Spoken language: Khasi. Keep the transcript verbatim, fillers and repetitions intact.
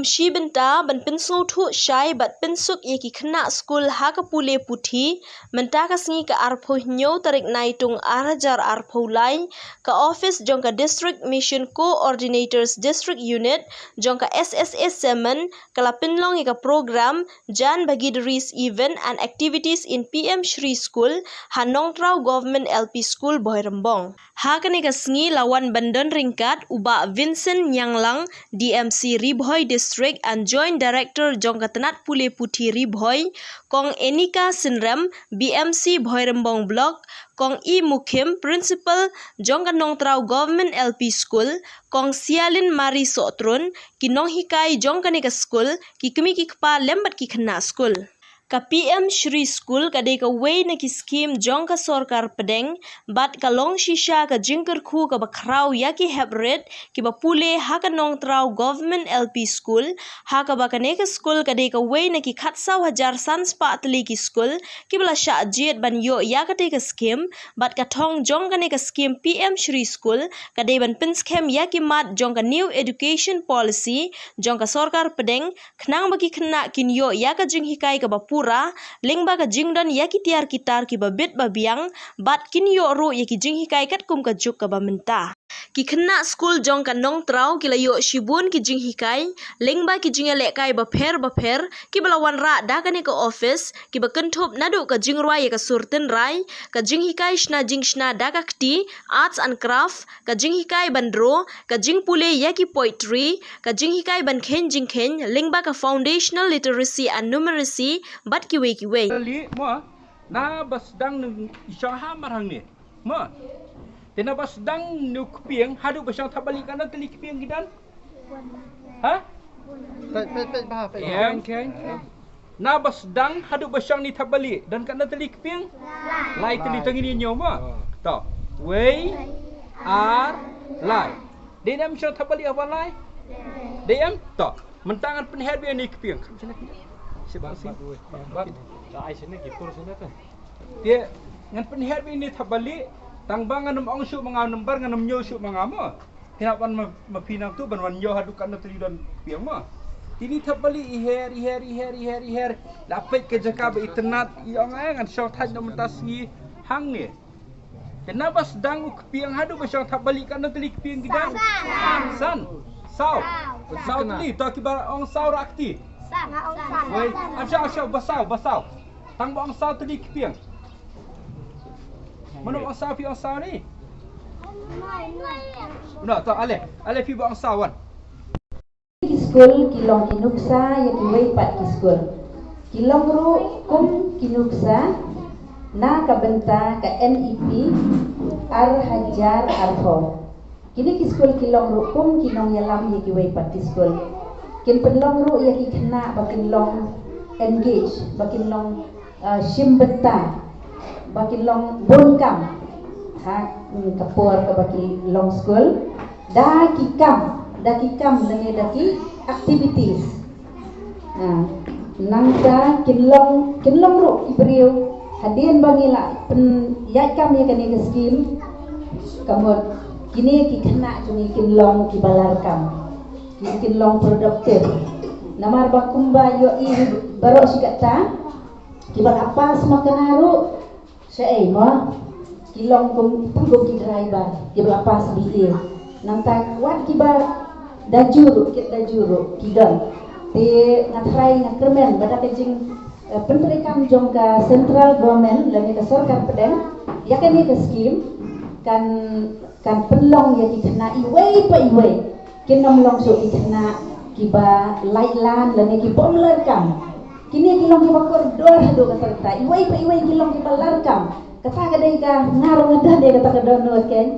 Shi bynta ban pynsngewthuh shai bad pynsuk ïa ki khynnah skul ha ka pule puthi, mynta ka sngi ka arphew hynñiew tarik Naitung ar hajar arphew lai, ka office jong ka District Mission Coordinators District Unit jong ka S S A Semen ka la pynlong ïa ka program Jan Bhagidari's Event and Activities in P M Shri School ha Nongtraw Government L P School Bhoirymbong. Ha kane ka sngi la wan ban don ryngkat u Bah Vincent Nyanglang, D M C Ri Bhoi District and Joint Director jong ka tnat pule puthi Ri Bhoi, Kong Enika Synrem, B M C Bhoirymbong Block, Kong E Mukhim, Principal jong ka Nongtraw Government L P School, Kong Sialin Mari Sohtrun, ki nonghikai jong kane ka skul, ki kmie ki kpa lem bad ki khynnah skul. Ka P M Shri School ka dei kawei na ki skim jong ka sorkar pdeng, bad ka long shisha ka jingkyrkhu kaba khraw ïa ki heprit kiba pule ha ka Nongtraw Government L P School, ha kaba kane ka skul ka dei kawei na ki khatsaw hajar san spah tylli ki skul kiba la shah jied ban ïoh ïa katei ka skim, bad ka thong jong kane ka skim P M Shri School ka dei ban pynskhem ïa ki mat jong ka New Education Policy jong ka sorkar pdeng, khnang ba ki khynnah kin ïoh ïa ka jinghikai kaba pura, lyngba ka jingdon ïa ki tiar ki tar kiba bit ba biang, bad kin ïoh ruh ïa ki jinghikai katkum ka juk kaba mynta. Ki khynnah skul jong ka Nongtraw ki la ïoh shibun ki jinghikai, lyngba ki jingïalehkai bapher bapher, kiba la wanrah da kane ka office, kiba kynthup naduh ka jingrwai ïa ka sur tynrai, ka jinghikai shna jingshna da ka kti, arts and craft, ka jinghikai ban draw, ka jingpule ïa ki poetry, ka jinghikai ban kheiñ jingkheiñ, lyngba ka foundational literacy and numeracy, bad kiwei kiwei. Li mo, na ba sdang nang i shong ha mar hangne. Mo. Te na ba sdang nu kpieng, haduh ba shong thapbalieh katno tylli kpieng ki don? Ha? Peit, peit, peit, bah, peit. Ïeng. Ïeng, ïeng. Na ba sdang haduh ba shong ni thapbalieh, don katno tylli kpieng? Lai tylli. Lai. Tang ini ñiew mo. Oh. To. Wei, ar, lai. Dei em shong thapbalieh haba lai? Dei em? To. Mynta ngan pynher bad ini kpieng. Sip, sip. Bad, bad, bad. Ai sini ki pur sini tu. Te ngan pynher bad ini thapbalieh, tang ba ngan ym ong shuh ma nga number, ngan ym ñiew shuh ma nga mo. Te hap wan ma, ma phi nangtu ban wan ñiew haduh katno tylli don kpieng mo. Te ini thapbalieh i her, i her, i her, i her, i her. La peit ka jaka ba itynnad, i ong ai ngan shong thait noh mynta sngi hangne. Te na ba sdang u kpieng haduh ba shong thapbalieh katno tylli kpieng ki don? San. San. Saw. Saw tylli, to kiba ong saw rah kti. Wei, asha, asha, ba saw, ba saw. Tang ba ong saw tylli kpieng. Mano ong saw, phi ong saw ni? Na, to ale, ale phi ba ong saw wan. Ki skul ki long ki nuksa ïa kiwei pat ki skul. Ki long ruh kum ki nuksa na ka bynta ka N E P ar hajar arphew. Kine ki skul ki long ruh kum ki nongïalam ïa kiwei pat ki skul. Kin pynlong ruh ïa ki khynnah ba kin long engage, ba kin long, ah, shim bynta, ba kin long bun kam ha, mm, ka por kaba ki long skul. Da ki kam, da ki kam lane da ki activities. Ha, nangta kin long, kin long ruh ki briew hadien ba ngi la pynïaid kam ïa kane ka skim. Ka mut kine ki khynnah jong ngi kin long kiba larkam. Kin, kin long productive. Namar ba kumba ïohi baroh shi katta, kiba la pass ma kane ruh, shaei mo, ki long kum, tang kum ki driver, kiba la pass B A. Nangta wat kiba da ju ruh, kit da ju ruh, ki don. Te nga tharai nga kyrmen ba da ka jing, eh, pyntreikam jong ka central government lane ka sorkar pdeng ïa kane ka skim kan, kan pynlong ïa ki khynnah iwei pa iwei. Kin ym long shuh ki khynnah kiba lait lan lane ki bym larkam. Kine ki long kiba kordor haduh katta katta. Iwei pa iwei ki long kiba larkam. Kata ka dei ka, nga ruh nga don ïa kata ka dohnud, keiñ.